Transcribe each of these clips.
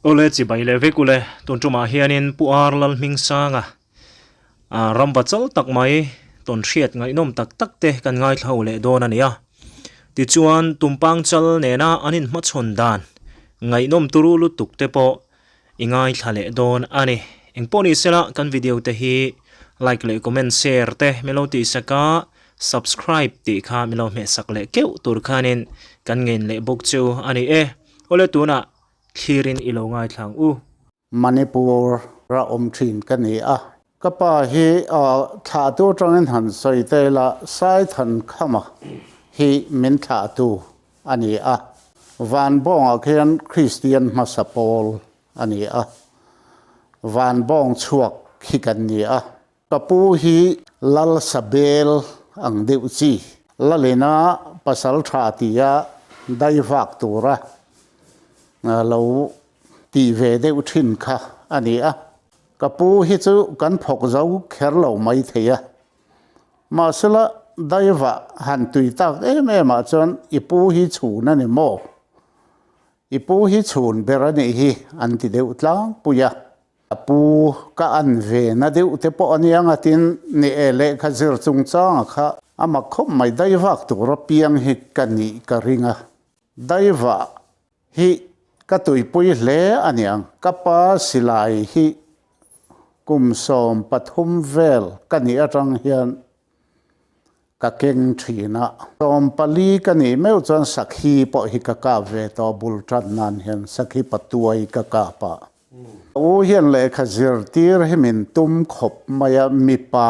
Awle chibai leh vek ule, tun tumah hianin Pu Ar Lalhmingsanga ramva chal tak mai tawn hriat ngaihnawm tak tak te kan ngaithla ho leh dawn a ni a. Tichuan Tumpang chal nena an inhmachhawn dan ngaihnawm turu lutuk te pawh i ngaithla leh dawn a ni. Engpawh ni sela kan video te hi like leh comment share te min lo tihsak a, subscribe tih kha min lo hmehsak leh keuh tur khanin kan ngen leh bawk chu a ni e. Awle tunah thlirin i lo ngaithla ang u. Manipur a awm thin ka ni a. Ka pa hi thlahtu atangin han sawi ta ila Saithankhama hi min thlahtu a ni a. Vanbawngah khian Kristian hmasa pawl a ni a. Vanbawng chhuak hi kan ni a. Ka pu hi Lal Sabel ang deuh chi, Lalina pasal tha tia daivak tura lo tih ve deuh thin kha a ni a. Ka pu hi chu kan phawk zo kher lo mai thei a. Mahsela daivah han tui tak em em ah chuan i pu hi chhun a ni maw? I pu hi chhun ber a nih hi an ti deuh tlangpui a. A pu ka an ve na deuh te pawh a nia ngatin ni e lehkha zir chungchanga kha a mak khawp mai daivak tur apiang hi ka nih ka ring a. Daivah hi ka tuipui hle a niang. Ka pa silai hi kum 13 vel ka nih atang hian ka keng thin a. 14 ka nih meuh chuan sakhi pawh hi ka kap ve tawh bul tan nan hian sakhi patuai ka kap a. U hian lehkha zirtir hi min tum khawp mai a, mipa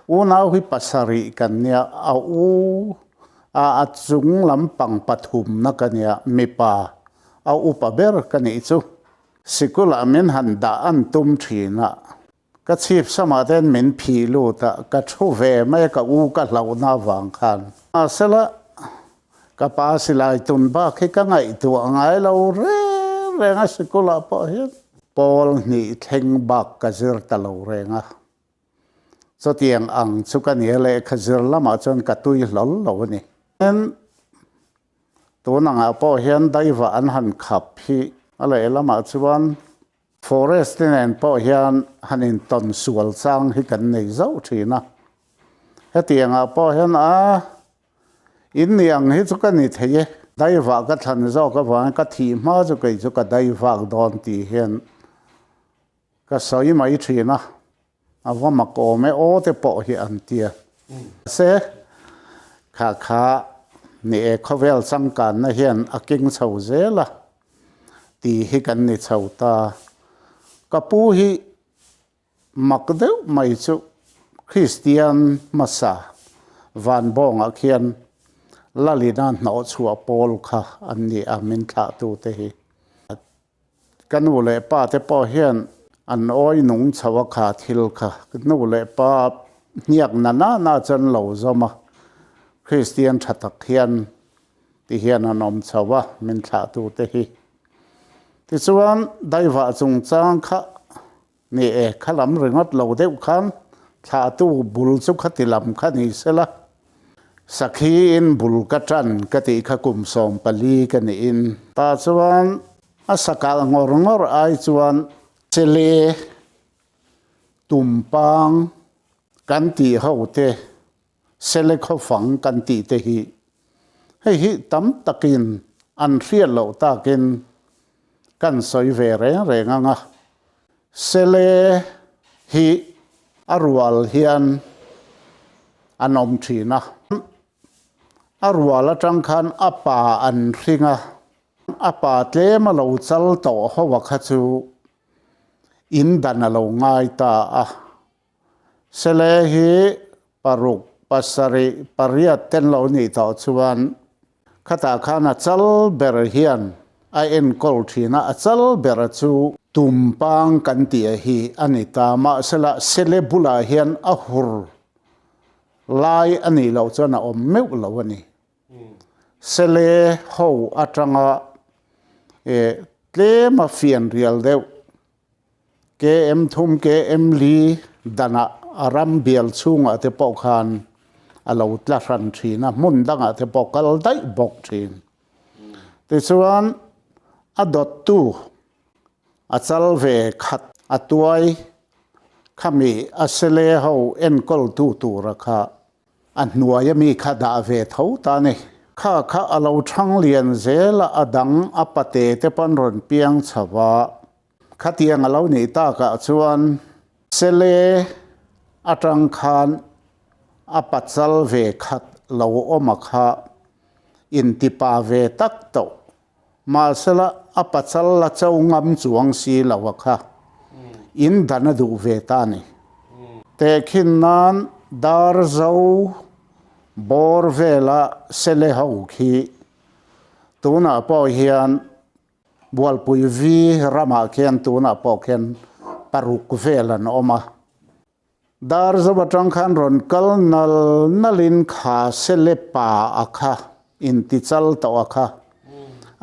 unau hi pasarih kan nia, a u a a chung lampang pathumna ka nia, mipa a upa ber ka nih chu. Sikulah min han dah an tum thin a, ka chhip samah ten min phih lut a, ka thu ve mai a, ka u ka hlauhna avang khan. Mahsela Ka pa silai tun bak hi ka ngaihtuah ngai lo reng reng a, sikulah pawh hian pawl hnih thleng bak ka zir ta lo reng a. Chutiang ang chu ka nia lehkha zir lamah chuan ka tui hlawl lo a ni. Tin, tun angah pawh hian daivah an han khap hi a lehlamah chuan Forest te nen pawh hian han intawn sual chang hi kan nei zauh thin a. Hetiangah pawh hian a in ni ang hi chu ka ni thei e. Daivah ka thlan zawk avangin ka thih hma chu kei chu ka daivak dawn tih hian ka sawi mai thin a. A va mak awm e aw te pawh hi an tia. Mahse, kha kha ni e khawvel changkanna hian a keng chho zel a tih hi kan ni chho ta. Ka pu hi mak deuh mai chu Kristian hmasa Vanbawngah khian Lalina hnawhchhuah pawl kha an ni a, min thlahtute hi. Ka nu leh pa te pawh hian an awi nung chho a kha thil kha. Nu leh pa hniak na na na chuan lo zawm a, Kristian tha tak hian ti hian an awm chho a, min thlahtu te hi. Tichuan daivah chungchang kha ni e, kha lam ringawt lo deuh khan thlahtu bul chu khati lam kha ni sela, Sakhi in bul ka tan ka tih kha kum 14 ka niin. Tah chuan a sakah ngawr ngawr ai chuan Sele tumpang kan tih ho te, Sele khawfang kan tih te hi hei hi tam takin an hriat loh takin kan sawi ve reng reng ang a. Sele hi a rual hian an awm thin a. A rual atang khan a pa an hring a, a pa tlem a lo chal tawh ho a kha chu in dan a lo ngai ta a. Sele hi paruk, pasarih, pariat ten lo nih tawh chuan Khatah khan a chal ber hian a enkawl thin a, a chal ber chu tumpang kan tih hi a ni ta. Mahsela sele bulah hian a hur lai a nih loh chuan a awm meuh lo a ni. Sele ho atanga tlema fian rial deuh KM thum, KM li danah a ram bial chhungah te pawh khan a lo tla hran thin a, hmun dangah te pawh kal daih bawk thin. Tichuan a dawttu. A chal ve khat a tuai khami a sele ho enkawltu tura kha a hnuai ami kha dah ve tho ta ni. Kha kha a lo thang lian zel a, a dang a pate te pawn rawn piang chho a. Khatiang a lo nih takah chuan sele atang khan a pachal ve khat lo awm a kha intipa ve tak tawh Mahsela a pachal la cho ngam chuang si lo a kha in dan a duh ve ta a ni. Tehkhin nan Darzo bawr vela sele ho khi tunah pawh hian Bualpui vi ramah khian tunah pawh khian paruk vel an awm a. Darzo atang khan rawn kal nal nalin kha sele pa a kha inti chal tawh a kha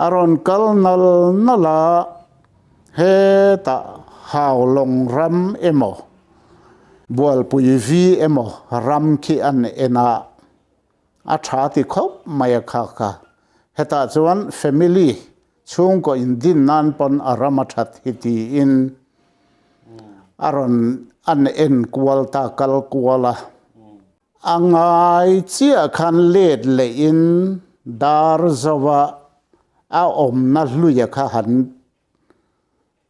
a rawn kal nal nal a, hetah Haulawng ram emaw Bualpui vi emaw ram khi an en a, a tha ti khawp mai a kha kha. Hetah chuan family Chhungkaw indin nan pawn a ram a that hi tiin a rawn an en kual ta kal kual a. A ngai chiah khan let lehin dar zova a awmna hluia kha han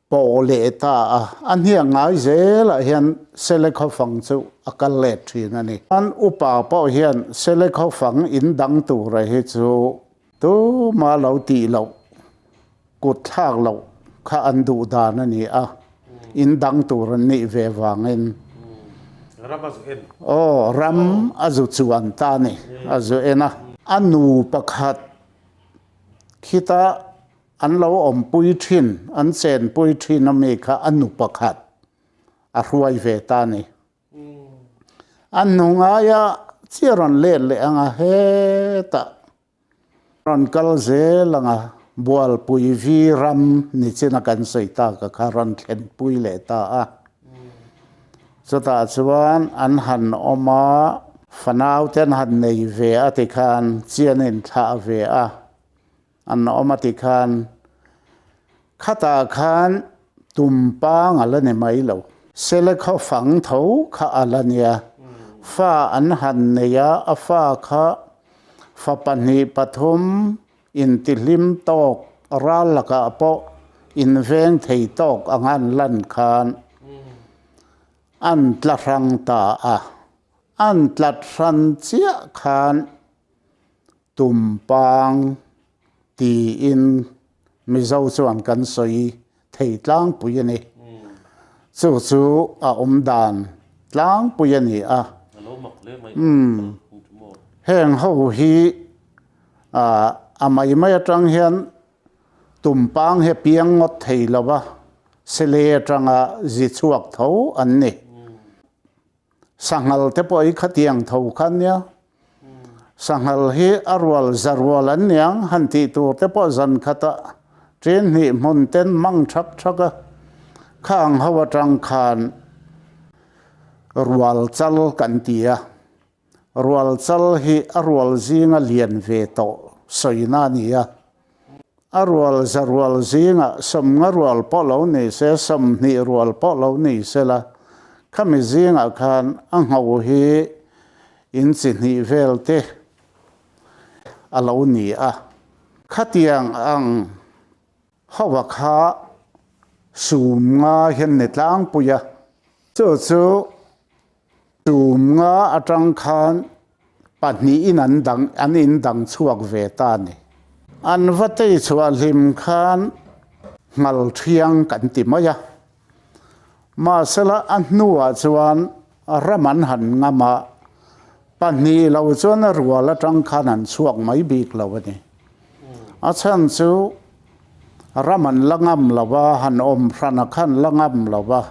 Pawh leh ta a, a hniak ngai zelah hian Sele khawfang chu a kal let thin a ni. An upa pawh hian Sele khawfang in dang tura hi chu tuma lo tih loh, kut thlak loh kha an duh dan a ni a, in dang tur an nih ve vangin. Ram a zu en. Aw, ram a zu chuan ta a ni, a zu en a. A nu pakhat khita An lo awmpui thin, an chenpui thin ami kha a nu pakhat a hruai ve ta a ni. A hnu ngaia chiah rawn let leh ang a, hetah rawn kal zel ang a, Bualpui vi ram ni china kan sawi tak a kha rawn thlenpui leh ta a. Chutah chuan an han awm a, fanau te an han nei ve a tikhan chian a inthlah ve a. An awm a ti khan khatah khan tumpang a la ni mai lo. Sele khaw fang tho kha a la nia. Fa an han nei a, a fa kha fa pahnih pathum intihlim tawk ral lakah pawh inveng thei tawk ang an lan khan an tla hrang ta a. An tlat hran chiah khan Tumpang tiin Mizo chuan kan sawi thei tlangpui a ni. Chu chu a awm dan tlangpui a ni a. Umm heng ho hi a mai mai atang hian tumpang hi a piang ngawt thei lo va, sele atanga zi chhuak tho an ni. Sanghal te pawh hi khatiang tho kha nia. Sanghal hi a rual za rual an niang han tih tur te pawh zan khata ṭin hnih hmun ten mang ṭhak ṭhak a. Khang ho aṭang khan rual chal kan ti a. Rual chal hi a rual zinga lian ve tawh sawina a ni a. A rual za rual zingah sawmnga rual pawh lo ni se, 20 rual pawh lo ni se la, khami zingah khan a ngho hi in chi hnih vel te a lo ni a. Khatiang ang hova kha sum nga hian ni tlangpui a, chu chu Tumnga atang khan pahnihin an dang an in dang chhuak ve ta a ni. An va tei chhuah hlim khan ngal thiang kan ti mai a. Mahsela a hnuah chuan ram an han ngam a, pahnih lo chuan a rual atang khan an chhuak mai bik lo a ni. A chhan chu ram an la ngam lo va, han awm hran a khan la ngam lo va.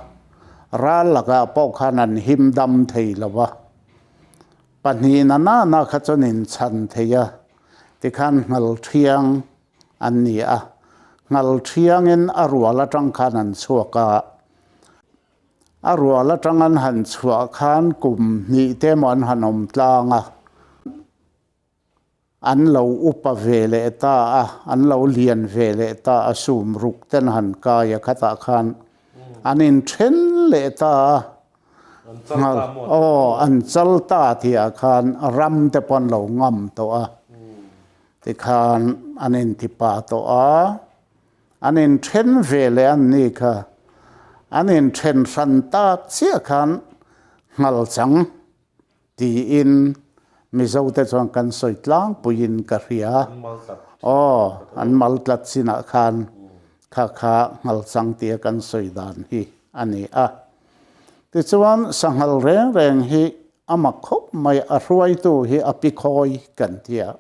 Ral lakah pawh khan an him dam thei lo va, pahnihna nana kha chuan inchhan thei a, tikhan Nghalṭhiang an ni a, Nghalṭhiangin a rual aṭang khan an chhuak a, a rual aṭang an han chhuah khan kum hnih te emaw an han awm tlang a. An lo upa ve leh ta a, an lo lian ve leh ta a, sum ruk ten han kai a khatah khan an inthen leh ta a. Nghal, aw, an chal ta tihah khan ram te pawh an lo ngam tawh a, tikhan an intipa tawh a, an inthen ve leh an ni kha, an inthen hran tak chiah khan nghal chang tiin Mizo te chuan kan sawi tlangpuiin ka hria. Aw, an mal tlat chinah khan kha kha nghal chang tia kan sawi dan hi a ni a. Tichuan sanghal reng reng hi a mak khawp mai a, hruaitu hi a pi khawi kan ti a.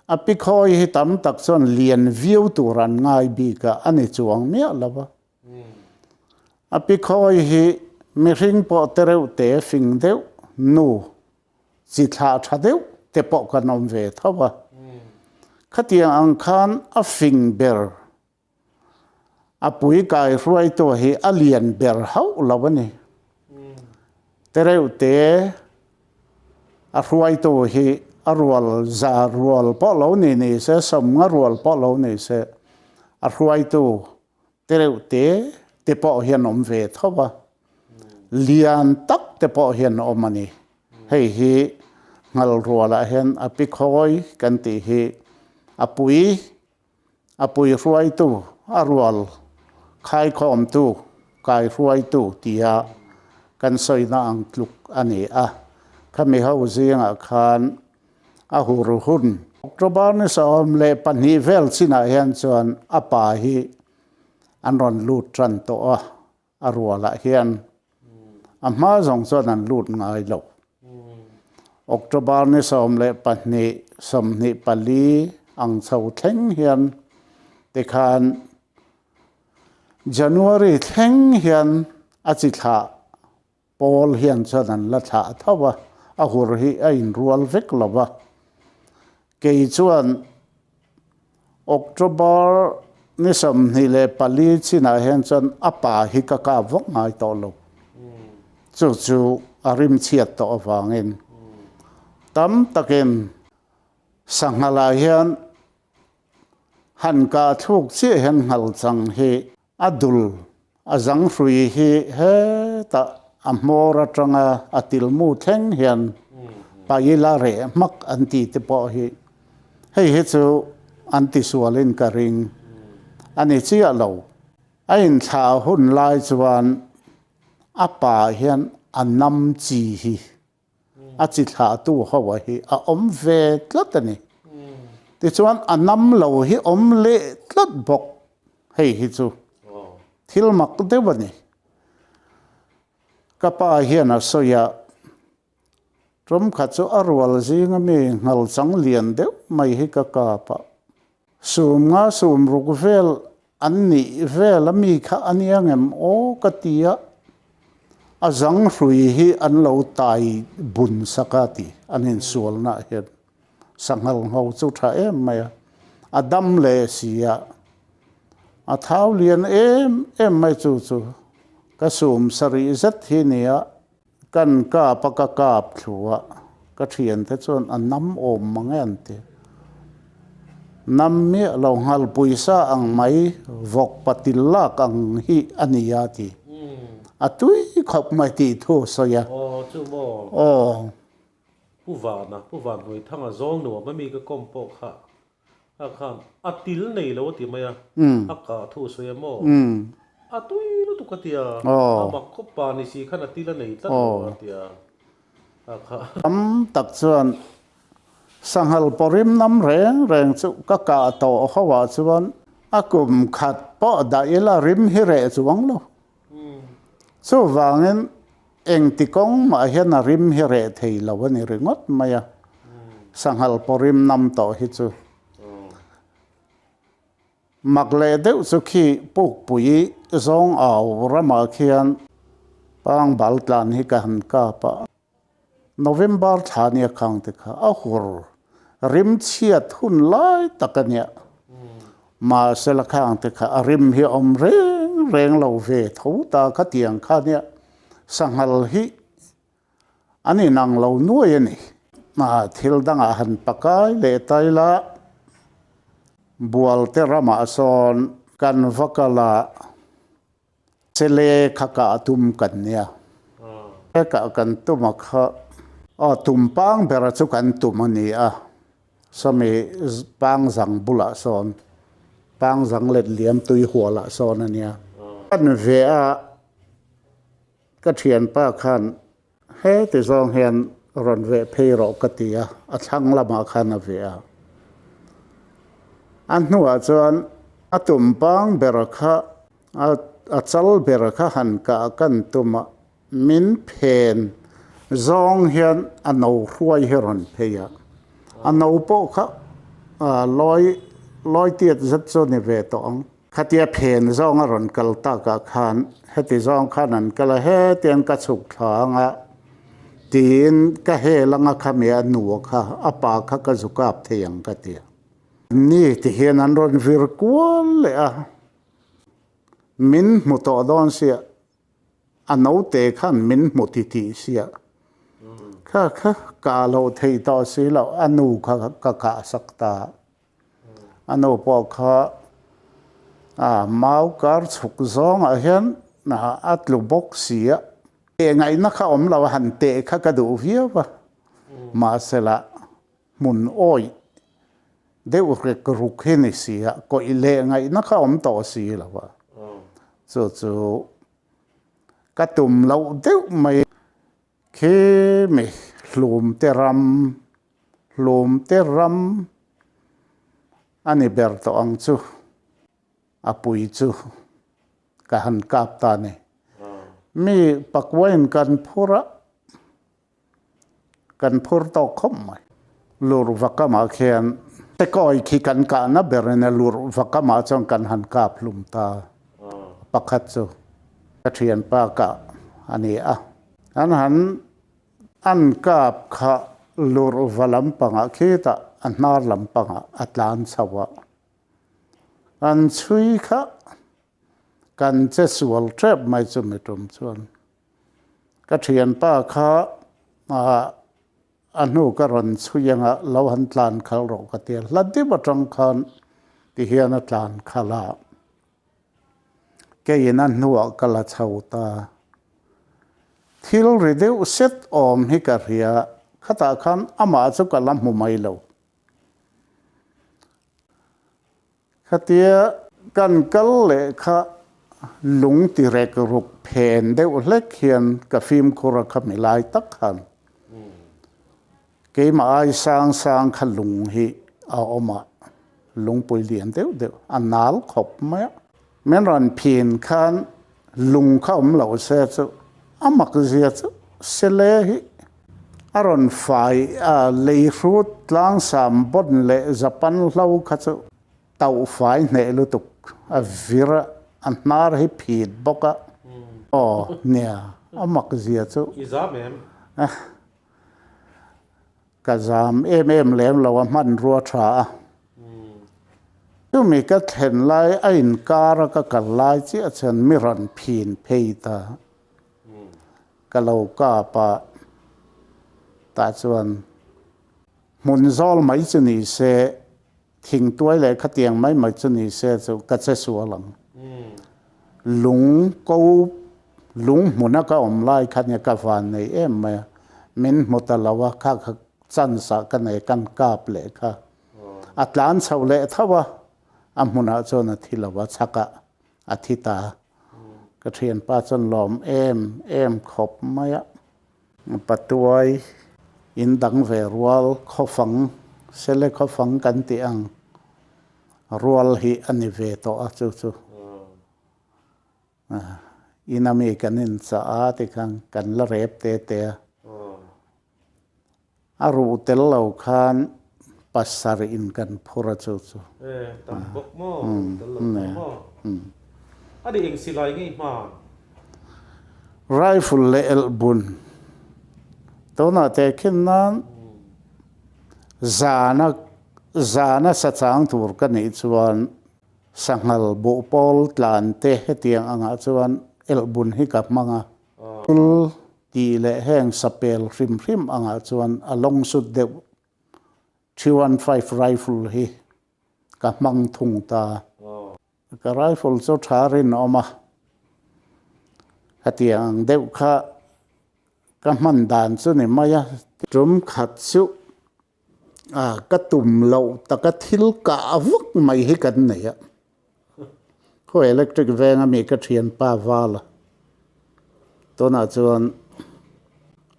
A pi khawi hi tam tak chuan lian viau tur an ngai bik a, a ni chuang miah lo va. A pi khawi hi mihring pawh te reuh te fing deuh nu chi thlah tha deuh te pawh kan awm ve tho a. Khatiang ang khan a fing ber A pui kai hruaitu hi a lian ber hauh lo a ni. Tereuhte a hruaitu hi a rual za rual pawh lo ni ni se, sawmnga rual pawh lo ni se, a hruaitu tereuhte te pawh hian awm ve tho a, lian tak te pawh hian awm a ni. Hei hi nghal rualah hian a pi khawi kan tih hi a pui A pui hruaitu, a rual khaikhawmtu, kai hruaitu tia kan sawina ang tluk a ni a. Khami ho zingah khan a hur hun. October ni 12 vel chinah hian chuan a pa hi an rawn lut tan tawh a, a rualah hian a hma zawng chuan an lut ngai lo. October ni 12, 24 ang chho thleng hian tikhan January thleng hian a chi thlah pawl hian chuan an la thlah tho a, a hur hi a inrual vek lo va. Kei chuan October ni 24 chinah hian chuan a pa hi ka kap vak ngai tawh lo. Chu chu a rim chhiat tawh avangin tam takin sanghalah hian han kah thluk chiah hian nghal chang hi A dul, a zang hrui hi hetah a hmawr atanga a tilmu thleng hian paila reh hmak an ti te pawh hi hei hi chu an tisualin ka ring a ni chiah lo. A inthlah hun lai chuan a pa hian a nam chi hi A chi thlahtu ho a hi a awm ve tlat a ni. Tichuan a nam lo hi awm leh tlat bawk hei hi chu thil mak deuh a ni. Ka pa hian a sawi a, tum khat chu a rual zinga mi nghal chang lian deuh mai hi ka kap a, Sum nga sum ruk vel an nih vel a mi kha a nia ngem aw ka ti a, a zang hrui hi an lo tai bun sak a ti an insualnaah hian sanghal ngho chu tha em mai a, a dam leh si a, a thau lian em em mai chu chu ka sum sarih zet hi nia. Kan kap a ka kap thlu a, ka thiante chuan a nam awm mang e an ti. Nam miah lo nghal pawisa ang mai vawk patil lak ang hi a ni a ti. A tui khawp mai tih thu a sawi a. Aw chu maw? Aw. Pu Vana, Pu Vanhnuaithanga zawl nuam a mi ka kawm pawh kha A khan a til nei lo a ti mai a, a kah thu a sawi a maw? A tui lutuk a ti a, a mak khawp pa ni si khan a til a nei tlat lo a ti a, a kha. Tam tak chuan sanghal pawrim nam reng reng chu ka kah tawh ho ah chuan a kum khat pawh dah ila rim hi reh chuang lo. Chuvangin Engti kawng mah hian a rim hi reh thei lo a ni ringawt mai a, sanghal pawh rim nam tawh hi chu. Mak leh deuh chu khi pukpui zawng au ramah khian pangbal tlan hi ka han kap a, November thla nia khang te kha a hur rim chhiat hun lai tak a nia. Mahse la khang te kha a rim hi a awm reng reng lo ve tho ta khatiang kha nia sanghal hi an inang lo nuai a ni. Thil dangah han pakai leh ta ila, Bualte ramah sawn kan va kal a, Sele kha kah tum kan nia. Kah kan tum a kha, aw tum pang bera chu kan tum a ni a, sawmi pang zang bulah sawn, pang zang let liam tui hualah sawn a nia. Kan ve a, ka thianpa khan Heti zawng hian rawn veh phei rawh ka ti a, a thlang lamah khan a veh a. A hnuah chuan a tum pang ber kha, a chal ber kha han kah kan tum a, min phen zawng hian a no hruai hi rawn phei a. A no pawh kha lawi lawi tiat zet chu a ni ve tawh ang. Khatia phen zawng a rawn kal takah khan heti zawng khan an kal a, hetiang ka chhuk thla anga tiin ka hel anga khami a nu kha a pa kha ka zu kap thei ang ka ti a. Ni ti hian an rawn vir kual leh a, min hmu tawh dawn sia A naute khan min hmu ti tih sia. Kha kha kah loh theih tawh si loh, a nu kha ka kah sak ta. A nu pawh kha a mau kar chhuk zawngah hian a tlu bawk si a. Teh ngaihna kha awm lo a, han teh kha ka duh viau a. Mahsela hmun awih deuh rek ruk hi ni si a, kawih leh ngaihna kha awm tawh si lo a. Chu chu ka tum loh deuh mai. Khi mi hlum te ram, hlum te ram a ni ber tawh ang chu, a pui chu ka han kap ta ni. Mi pakuain kan phur a. Kan phur tawk khawp mai. Lur vakamah khian tekawi khi kan kahna berin a lur vakamah chuan kan han kap hlum ta. Pakhat chu ka thianpa kah a ni a. An han an kap kha lur va lampangah khitah a hnar lampangah a tlan chho a. An chhui kha kan che sual tep mai chu mi tum chuan. Ka thianpa kha a hnu ka rawn chhui anga lo han tlan khalh rawh ka ti a, hla deuh atang khan ti hian a tlan khalh a, keiin a hnuah ka la chho ta. Thil ri deuh set awm hi ka hria, khatah khan amah chu ka la hmu mai lo. Khatia kan kal leh kha lung ti rek ruk phen deuh hlek hian ka fimkhur a kha mi lai tak khan keimah ai sang sang kha lung hi a awm a, lungpui lian deuh deuh a nal khawp mai a. Min rawn phin khan lung kha awm lo se chu a mak zia chu sele hi a rawn fai a, lei hrut tlangsam bawn leh Japan hlo kha chu tauh fai hneh lutuk a vir a, a hnar hi phit bawk a, aw nia a mak zia chu. I zam em? Ka zam em em lem lo a hmanrua tha a. Chumi ka thlen lai a inkar a ka kal lai chiah chuan mi rawn phin phei ta. Ka lo kap a, tah chuan hmun zawl mai chu ni se Thingtuai leh khatiang mai mai chu ni se chu ka che sual ang. Lung ko lung hmuna ka awm lai kha nia ka van nei em mai a, min hmu ta lo a, kha kha chance ah ka nei kan kap leh kha. A tlan chho leh tho a, a hmunah chuan a thi lo a, chhakah a thi ta. Ka thianpa chuan lawm em em khawp mai a. Patuai in dang ve rual khawfang, sele khawfang kan tih ang rual hi a ni ve tawh a chu chu in a mi kan in chah a tikhan kan la rep te te a. A ruh tel lo khan pasarih in kan phur a chu chu. E, tam bawk maw? Ruh tel lo kha maw? A ni eng silai ngei hman? Rifle leh elhbun. Tunah tehkhin nan zana zana sachang tur ka nih chuan sanghal buhpawl tlan te hetiang angah chuan elhbun hi ka hmang a. Thil. Tih leh heng sapel hrim hrim angah chuan a lawng sut deuh 315 rifle hi ka hmang thung ta. Ka rifle chu tha rinawm a, hetiang ang deuh kha ka hman dan chu ni mai a. Tum khat chu ka tum loh taka thil kah vak mai hi kan nei a. Khaw electric veng ami ka thianpa val a, tunah chuan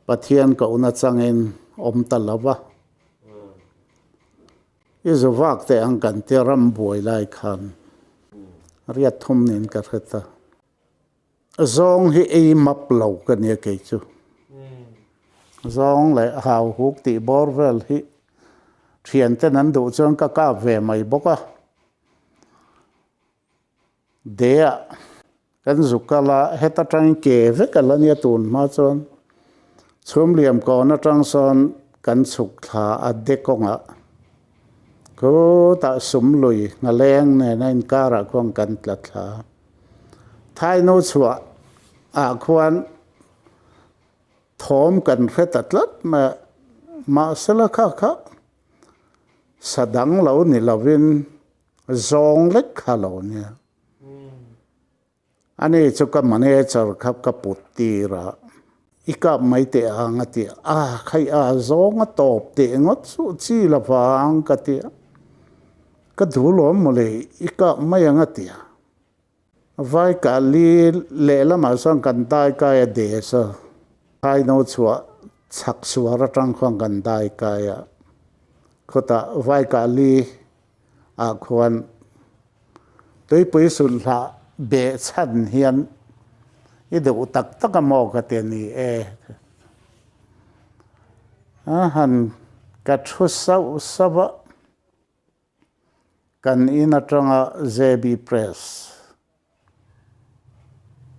Pathian kohna changin awm ta lo va. I zu vak teh ang kan ti ram buai lai khan riat thum niin ka hre ta. Zawng hi ei map lo ka nia kei chu. Zawng leh hau huk tih bawr vel hi thian ten an duh chuan ka kap ve mai bawk a. Dea kan zu kal a, heta tangin ke vek a la nia tun hma chuan chhum liam kawn atang sawn kan chhuk thla a de kawngah khutah sum lui nghaleng nena inkarah khuan kan tla thla. Thainu chhuah ah khuan thawm kan hre ta tlat mai a, mahsela kha kha sa dang lo ni lovin zawng lek kha lo nia. Ani chu ka manager kha ka put tir a, i kap mai teh ang a ti a, a khaih a zawng a tawp teh ngawt chu chi lovang ka ti a, ka duh lawm mawle i kap mai ang a ti a. Vai kali lehlamah chuan kan dai kai a des a, thaino chhuah chhak suar atang khuan kan dai kai a, khawtah vai kali ah khuan tuipui sulhlah beh chhan hian i duh tak tak a maw ka ti a ni e. A han ka thu sauh sauh a. Kan in atanga JB Press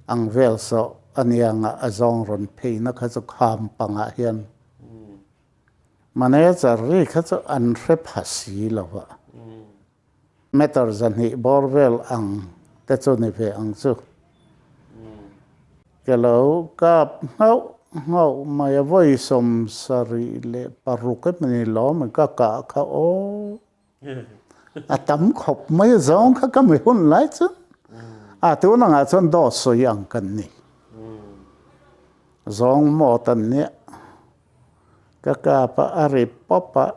ang vel sawh a nianga a zawng rawn pheina kha chu kham pangah hian manager ri kha chu an hre pha si lo a, meter zahnih bawr vel ang te chu ni ve ang chu. Ka lo kap nghauh nghauh mai a, vawi 76 emaw ni lawm ka kah kha aw. A tam khawp mai a zawng kha ka mi hun lai chu a tun angah chuan dawt sawi ang kan ni. Zawng maw tan nia ka kap a, a ri pawp a.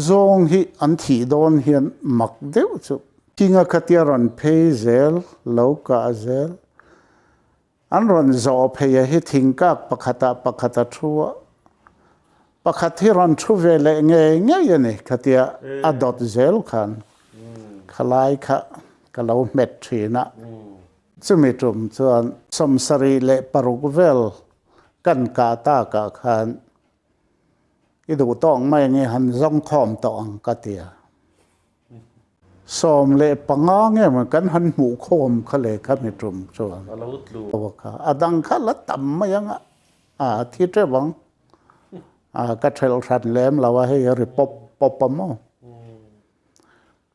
Zawng hi an thih dawn hian mak deuh chu. Kinga khatia rawn phei zel, lo kah zel. An rawn zawh phei a hi thingkak pakhatah pakhat a thu a, pakhat hi rawn thu ve leh ngei ngei a ni khatia a dawt zel khan khalai kha ka lo hmet thin a. Chumi tum chuan 76 vel kan kah takah khan I duh tawk mai nge han zawng khawm tawh ang ka ti a. 15 nge maw kan han hmuh khawm kha le kha mi tum chuan. A lo tlu. Kha a dang kha la tam mai ang a, a thi teuh ang. A ka thelh hran lem lo a hei a ri pawp pawp a maw.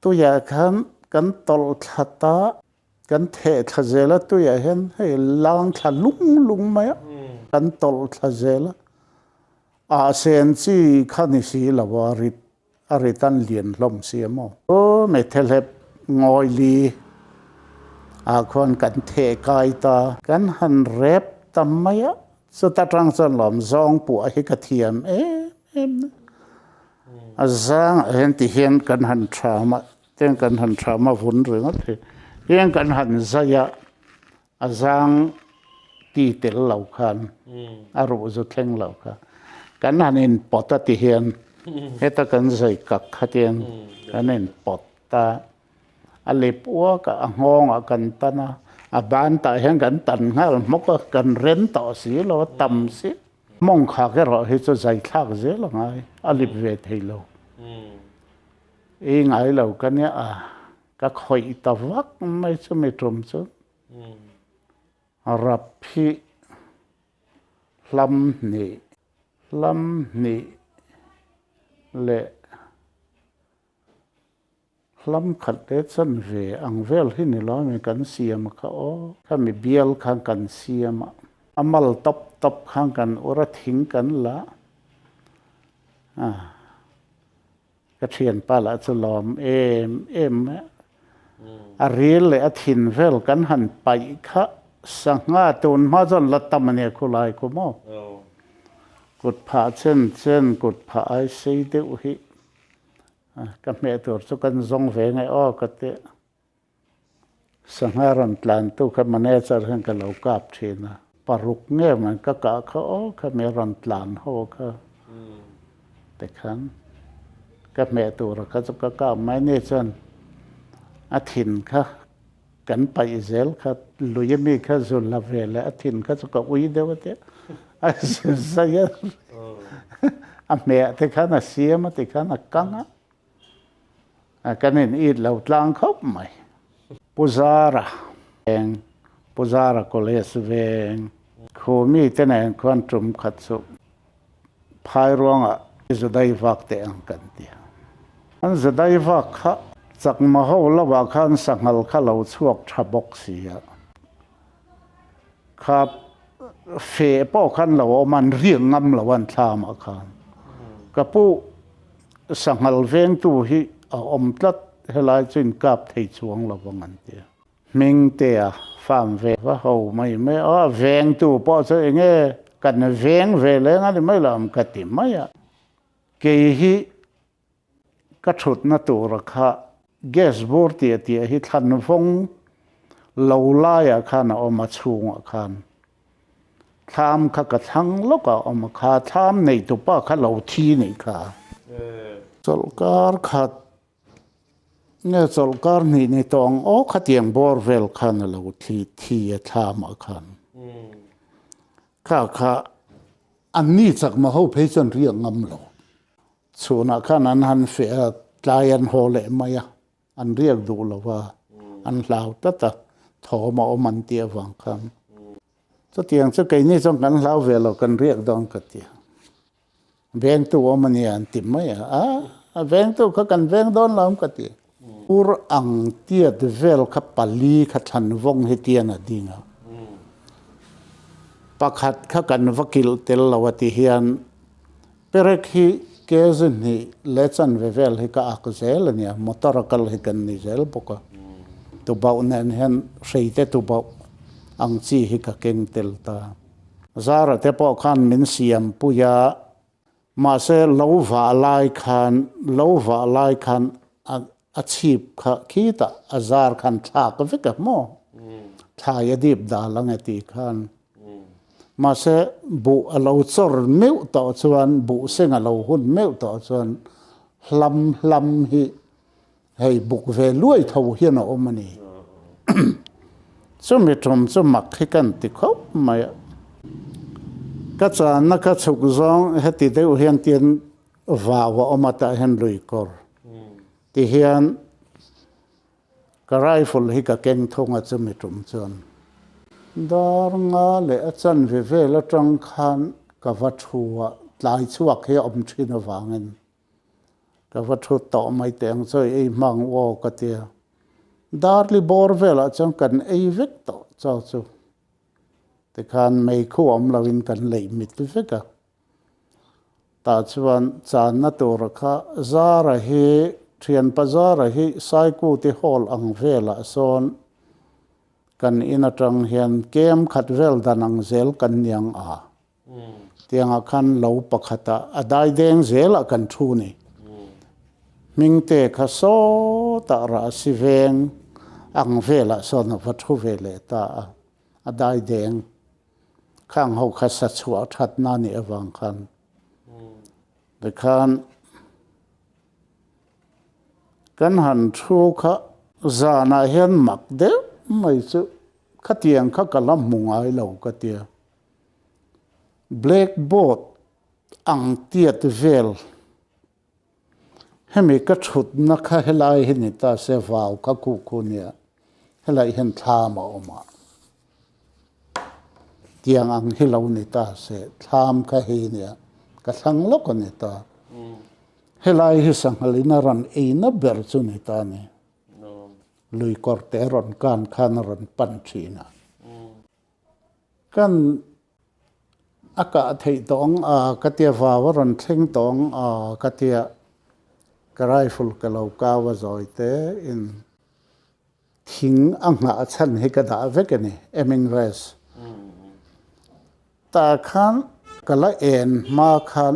Tuiah khan kan tawlh thla ta. Kan theh thla zel a, tuiah hian hei lang thla lung lung mai a, kan tawlh thla zel a, ah sen chi kha ni si lo a, rit a rit an lian hlawm si a maw. Aw Methelep ngawi li ah khuan kan theh kai ta. Kan han rep ta mai a, chuta tang chuan lawm zawng puah hi ka thiam em em na. A zangah hian ti hian kan han tham a. Tiang kan han tham a vun ringawt hi. Tiang kan han zai a, a zang ti tel lo khan, a ruh zu thleng lo kha. Kan han in pawt a ti hian, heta kan zai kak kha tiang kan in pawt ta. A lip uak a, a nghawng ah kan tan a, a ban tah hian kan tan nghal hmawk a, kan rem tawh si lo a, tam si. Mawng khak erawh hi chu zai thlak zel a ngai, a lip ve thei lo. I ngai lo ka nia a, ka khawih ta vak mai chu mi tum chu. Rap hi hlam hnih, hlam hnih leh hlam khat leh chan ve ang vel hi ni lo mi kan siam kha aw. Khami bial khan kan siam a. A mal tawp tawp khan kan ur a, thing kan la a. Ka thianpa lah chu lawm em em mai a. A ril leh a thin vel kan han paih kha sangha tun hma chuan la tam a nia khulai khu maw. Kut phah chen chen kut phah ai sei deuh hi ka hmeh tur chu kan zawng ve nge aw ka ti. Sangha rawn tlantu kha manager hian ka lo kap thin a, paruk nge man ka kah kha aw kha mi rawn tlan ho kha tikhan ka hmeh tura kha chu ka kap mai ni chuan a thin kha kan paih zel kha lui ami kha zu la ve leh a thin kha chu ka ui deuh a tia a zai a a hmeh te khan a siam a tikhan a kang a. Kan in it lo tlang khawp mai. Pu Zara veng, Pu Zara College veng, khu mite nen khuan tum khat chu phai ruangah Judai vak teh ang kan ti a. An Judai vak kha chakma ho lovah khan sanghal kha lo chhuak tha bawk si a. Kha feh pawh khan lo awm a, an riak ngam lo a an thlamah khan. Ka pu Sanghal vengtu hi a awm tlat, helai chu inkap thei chuang lo vang an ti a. Hmingtea farm ve va ho mai mai a, vengtu pawh chu eng nge kan veng ve leng a ni mai lo ang ka ti mai a. Kei hi ka thutna tura kha gas bur tia tia hi thlan vawng lo laiah khan a awm a chhungah khan. Thlam kha ka thlang lawk a awm a kha, thlam neitupa kha lo thi nih kha. Chawlhkar khat nge chawlhkar hnih ni tawng aw khatiang bawr vel khan a lo thi thi a thlamah khan. Kha kha an ni chakma ho phei chuan riak ngam lo. Chhunah khan an han feh a, tlai an haw leh mai a. An riak duh lo va, an hlau tlat a, thawm a awm an tih avang khan. Chutiang chu keini chuan kan hlau ve lo, kan riak dawn ka ti a. Vengtu awm a nia an ti mai a, a, a vengtu kha kan veng dawn lo ka ti. Ur ang tiat vel kha pali kha thlan vawng hi tian a ding a. Pakhat kha kan va kilh tel lo a ti hian Perek hi kg hnih leh chanve vel hi ka ak zel a nia, motor a kal hi kan ni zel bawk a. Tubauh nen hian hreite tubauh ang chi hi ka keng tel ta. Zara te pawh khan min siam pui a, mahse lo vah lai khan, lo vah lai khan a chhip kha khitah a zar khan thlak vek a maw? Thlai a dip dal ang e tih khan. Mahse buh a lo chawr meuh tawh chuan, buh seng a lo hun meuh tawh chuan hlam hlam hi hei buk ve luai tho hian a awm a ni. Chumi tum chu mak hi kan ti khawp mai a. Ka channa ka chhuk zawng heti deuh hian tin Vau a awm a tah hian lui kawr ti hian ka rifle hi ka keng thung a chumi tum chuan dar nga leh a chanve vel atang khan ka va thu a tlai chhuak hi a awm thin avangin ka va thu tawh mai teh ang chaw ei hmang aw ka tia darli bawr velah chuan kan ei vek tawh chaw chu tikhan meikhu awm loin kan leih mit vek a. Tah chuan channa tura kha Zara hi thianpa Zara hi Saikuti Hall ang velah sawn kan in atang hian kem khat vel dan ang zel kan niang a. Tiangah khan lo pakhatah a daideng zelah kan thu ni. Hmingte kha sawtah rahsi veng ang velah sawn a va thu ve leh ta a, a daideng. Khang ho kha sa chhuah that na nih avang khan tikhan kan han thu kha zanah hian mak deuh mai chu khatiang kha ka la hmu ngai lo ka tia. Blackboard ang tiat vel hemi ka thutna kha helai hi ni ta se vau kha khuh khuh nia helai hian thlam a awm a tiang ang hi lo ni ta se thlam kha hei nia ka thlang lawk a ni ta helai hi sanghal in a rawn ei na ber chu ni ta ni lui kawr te rawn kan khan a rawn pan thin a kan. A kah theih tawh ang a ka tia vau a rawn thleng tawh ang a ka tia ka rifle ka lo kau a zawi te in thing a nghah chhan hi ka dah vek a ni aiming rest tah khan ka la en hma khan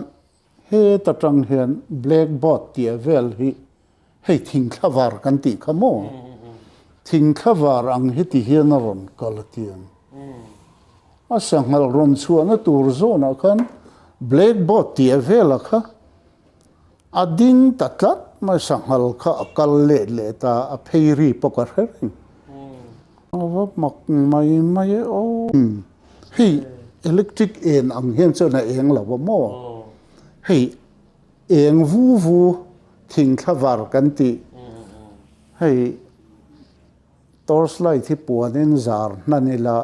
heta tang hian blackboard tih vel hi hei thing thlavar kan tih kha maw thing thlavar ang hi ti hian a rawn kal a ti ang a sanghal rawn chhuahna tur zawnah khan blackboard tih vela kha a ding ta tlat mai sanghal kha a kal let leh ta a phei ri pawh ka hre reng a va mak mai mai e aw hei electric en ang hian chuan a eng lo a maw hei. Eng vu vu thing thlavar kan tih hei torch light hi puanin zar hnan ila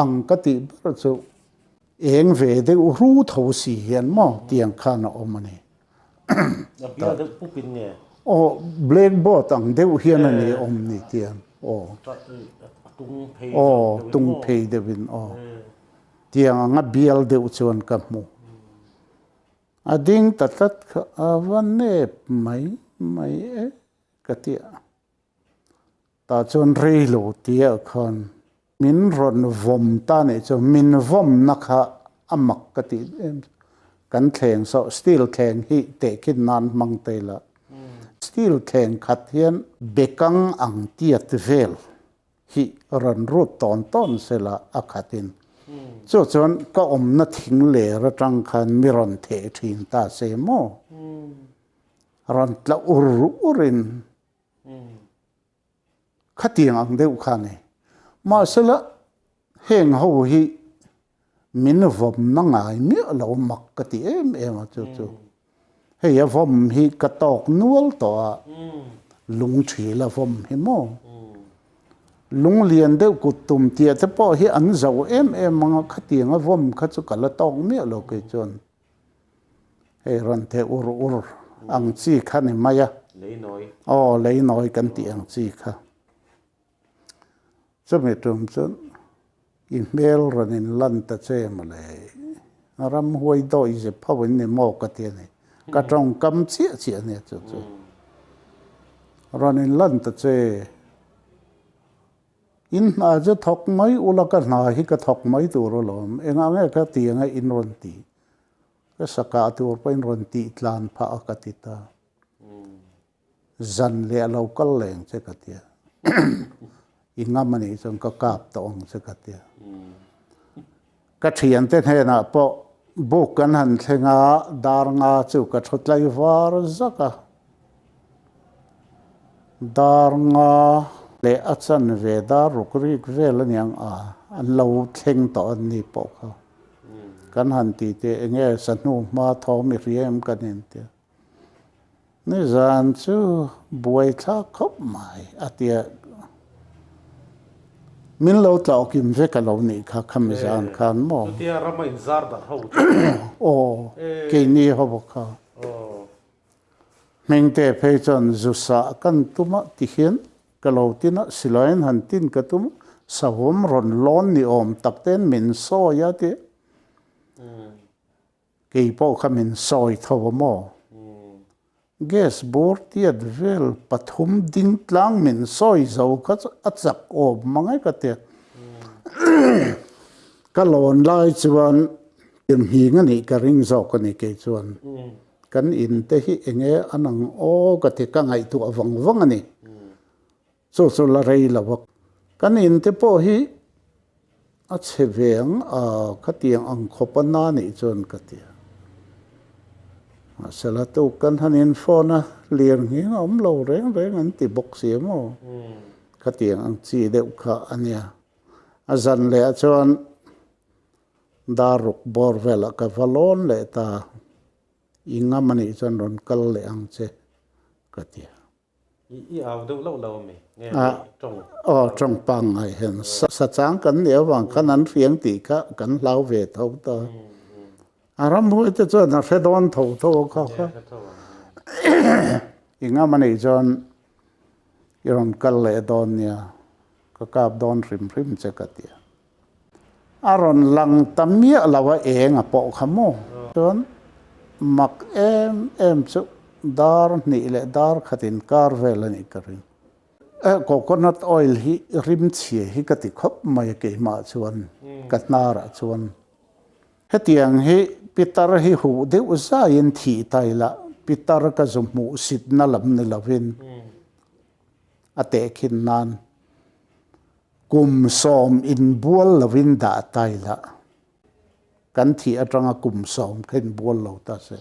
ang ka tih ber chu eng ve deuh ru tho si hian maw tiang khan a awm a ni. A bial deuh pup in nge? Aw blackboard ang deuh hian a ni awm ni tiang aw. Aw tung phei deuh in aw. Tiang anga bial deuh chuan ka hmu. A ding ta tlat kha a va nep mai mai e ka ti a. Tah chuan rei lo tia khan min rawn vawm ta nih chu min vawmna kha a mak ka tih em kan thleng saw steel thleng hi tehkhin nan hmang te ila steel thleng khat hian bekang ang tiat vel hi rawn rut tawn tawn sela a khatin chu chuan ka awmna thing ler atang khan mi rawn theh thin ta se maw rawn tla ur urin khatiang ang deuh kha a ni mahsela heng ho hi min vawmna ngai miah lo mak ka ti em em a chu chu hei a vawm hi ka tawk nual tawh a lung thil a vawm hi maw lung lian deuh kut tum tih te pawh hi an zo em em ang a khatiang a vawm kha chu ka la tawk miah lo kei chuan hei rawn theh ur ur ang chi kha ni mai a aw lei nawi kan tih ang chi kha. Chumi tum chuan i hmel rawn in lan ta che mawle, ramhuai dawi zep ho in ni maw ka ti a ni. Ka tawngkam chiah chiah a nia chu chu. Rawn in lan ta che, in hna chu thawk mai ula ka hna hi ka thawk mai tur alawm, engah nge ka ti anga in rawn tih, ka sakah tur pawh in rawn tih tlan phah a ka ti ta. Zan leh a lo kal leng che ka tia. I ngam a nih chuan ka kap tawh ang che ka tia. Ka thiante hnenah pawh buk kan han thleng a, dar nga chu ka thu tlai var zak a. Dar nga leh a chan ve dar ruk rik vel a niang a, an lo thleng tawh an ni pawh kha. Kan han ti teh enge sahnu hma thawm i hria em kan intia. Nizan chu buai thlak khawp mai a tia min lo tlauhkim vek a lo nih kha khami zan khan maw. Chutia rama in zar darh ho chu. Aw keini ho bawk kha. Hmingte phei chuan zu sah kan tum a ti hian ka lo tin a silaiin han tin ka tum a sahawm rawn lawn ni awm tak ten min sawi a tia. Kei pawh kha min sawi tho a maw? Gas bur tiat vel pathum ding tlang min sawi zo kha chu a chak awm mang e ka ti. Ka lawn lai chuan tirhming a nih ka ring zawk a ni kei chuan. Kan in te hi enge an ang aw ka ti ka ngaihtuah vang vang a ni. Chu chu la rei lo a. Kan in te pawh hi a chhe ve ang a, khatiang ang khawp a na nih chuan ka ti a. Mahsela tuk kan han in phone a, lir nghing a awm lo reng reng an ti bawk si a maw? Khatiang ang chi deuh kha a nia. A zan leh ah chuan dar ruk bawr velah ka va lawn leh ta, i ngam a nih chuan rawn kal leh ang che ka ti a. I au deuh loh lo ami? Nge tawng? Aw, tawng pangngai hian sa chang kan nih avang khan an hriang tih kha kan hlau ve tho ta. A ramhuai te chuan a hre dawn tho tho a kha kha. I ngam anih chuan i rawn kal leh dawn nia, ka kap dawn hrim hrim che ka ti a. A rawn lang ta miah lo a eng a pawh kha maw? Chuan mak em em chu dar hnih leh dar khat inkar vel a nih ka ring. Coconut oil hi rim chhia hi ka ti khawp mai a keimah chuan ka hnarah chuan. Hetiang hi pitar hi huh deuh zaiin thih ta ila pitar ka zu hmuh sitna lam ni lovin a tehkhin nan Kum sawm inbual lovin dah ta ila, kan thih atanga kum sawm kha inbual lo ta se,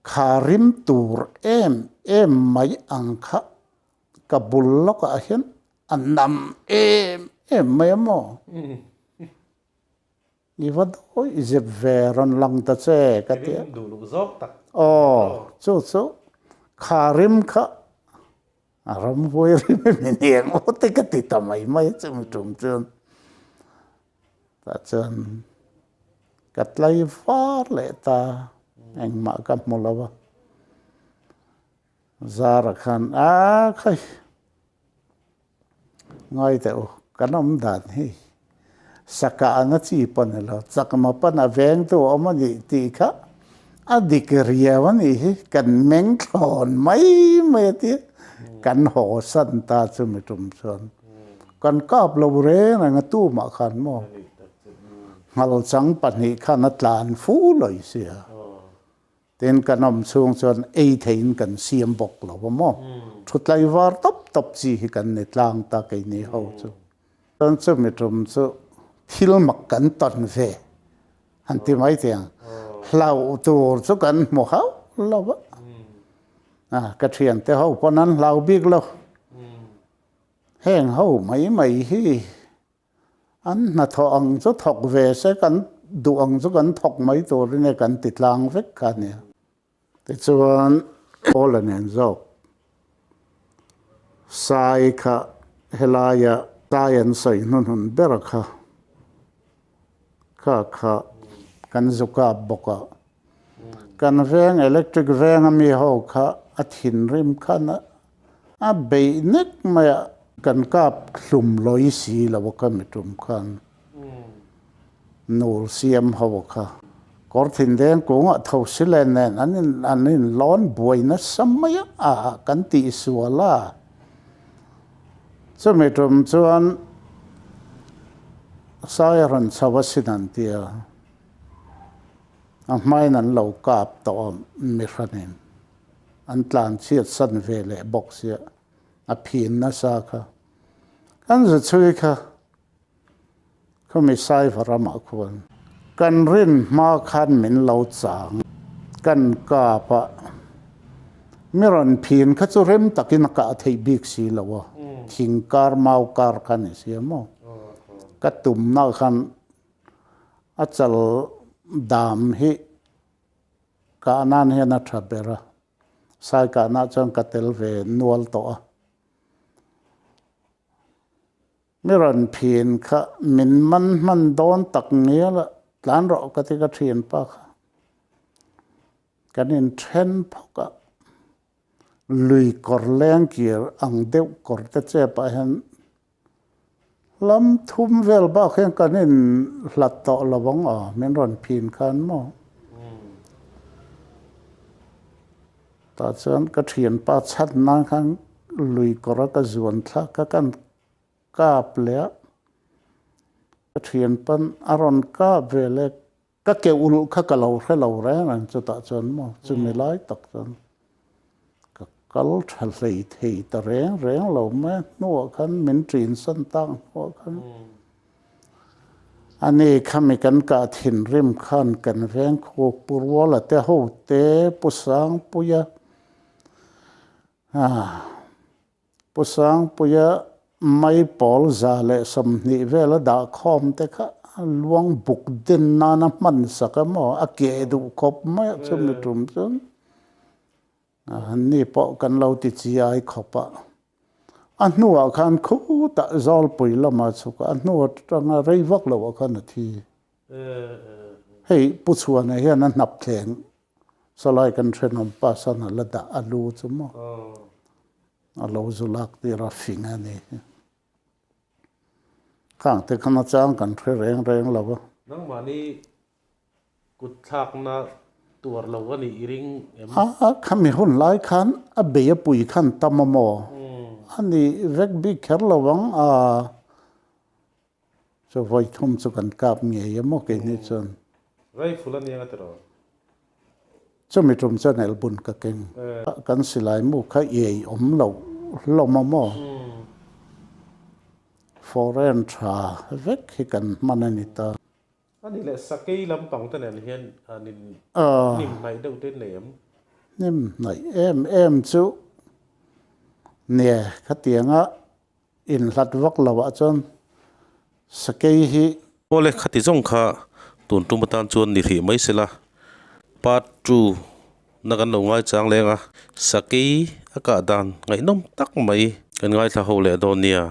kha rim tur em em mai ang kha ka bul lawkah hian a nam em em mai a maw? I va dawi zep ve rawn lang ta che ka ti a. Rim duh luk zawk tak. Aw, chu chu kha rim kha a ramhuai rim em i nia ngawt te ka ti ta mai mai a chumi tum chuan. Tah chuan ka tlai var leh ta engmah ka hmu lo a. Zara khan a khai. Ngai teh u, kan awm dan hi saka anga chi pawh ni lo, chakma pawn a vengtu a awm a nih tih kha a dik riau a nih hi, kan meng thlawn mai mai a tia, kan haw san ta chu mi tum chuan kan kap lo reng reng a tumah khan maw nghalchang pahnih khan a tlan fu lawi sia. Tin, kan awm chhung chuan ei theiin kan siam bawk lo a maw? Thutlai var tawp tawp chi hi kan ni tlang ta keini ho chu. Chuan chumi tum chu thil mak kan tawn ve han ti mai teh ang. Hlauh tur chu kan hmu hauh lo a. A, ka thiante ho pawn an hlau bik lo. Heng ho mai mai hi An hnathawh ang chu thawk ve se, kan duh ang chu kan thawk mai turin e kan ti tlang vek kha a nia. Tichuan Paula nen zawk Sai kha helaia Sai an sawi hnunhun ber kha kha kha kan zu kap bawk a. Kan veng electric veng a mi ho kha a thinrim khan a A beih nek mai a, kan kap hlum lawi si lo a ka mi tum khan nul siam ho kha kawr thin deng kungah tho si len nen an in an in lawn buai nasa mai a, a kan tih sual a. Chumi tum chuan sai a rawn chho a sin an ti a, a hmain an lo kap tawh a mi hranin. An tlan chhiat san ve leh bawk sia, a phin nasa kha. Kan zu chhui kha khumi Saiva ramah khuan kan rin hma khan min lo chang. Kan kap a, mi rawn phin kha chu rem takin a kah theih bik si lo a, thing kar mau kar kha ni sia maw. Ka tumna khan a chal dam hi Kah nan hian a tha ber a, sai kahna chuan ka tel ve nual tawh a. Mi rawn phin kha min man hman dawn tak ngial a, tlan rawh ka ti ka thian pa kha. Kan inthen phawk a, lui kawr leng kir ang deuh kawr te chep ah hian Lam thum vel bak hian kan in hlat tawh lo ang a, min rawn phin khan maw? Tah chuan ka thianpa chhan nan khan lui kawr a ka zuan thlak kha kan kap leh a, ka thianpan a rawn kap ve leh Ka ke ulh kha ka lo hre lo reng reng chutah chuan maw chumi lai tak chuan ka kal tha hlei thei ta reng reng lo mai a hnuah khan min ṭin san tak hnuah khan ani khami kan kah thinrim khan kan veng khu Pu Ruala te ho te Pu Sangpuia Pu Sangpuia mai pawl 120 vela dah khawm te kha luang buk den nana hman sak a maw a keh duh khawp mai a chumi tum chuan ni pawh kan lo ti chi ai khawp a. A hnuah khan khutah Zawlpui lama chhuk a, a hnu atanga rei vak loh ah khan a thi. Hei Pu Chhuana hian a hnap thleng Sawlai kan thenawm pa san a la dah a lu chu maw a lo zu lak tir a fing a ni. Khang te khan a chang kan hre reng reng lo a. Nangmahni kut thlakna tuar lo a nih i ring em? A, khami hun lai khan a bei a pui khan tam a maw? A ni vek bik kher lo ang a, chu vawi thum chu kan kap ngei a maw keini chuan. Rifle a nia tiraw? Chumi tum chuan elbun ka keng. Kan silai mu kha iai awm loh hlawm a maw? Foreign tha vek hi kan hman a ni ta. A ni leh sakei lampang te nen hian an in hnim hnaih deuh te nei em? Hnim hnaih em em chu nia khatianga inhlat vak lo ah chuan sakei hi. Awle khati zawng kha tun tum atan chuan ni hrih mai sela part 2 na kan lo ngaichang leng a, sakei a kah dan ngaihnawm tak mai kan ngaithla ho leh dawn nia.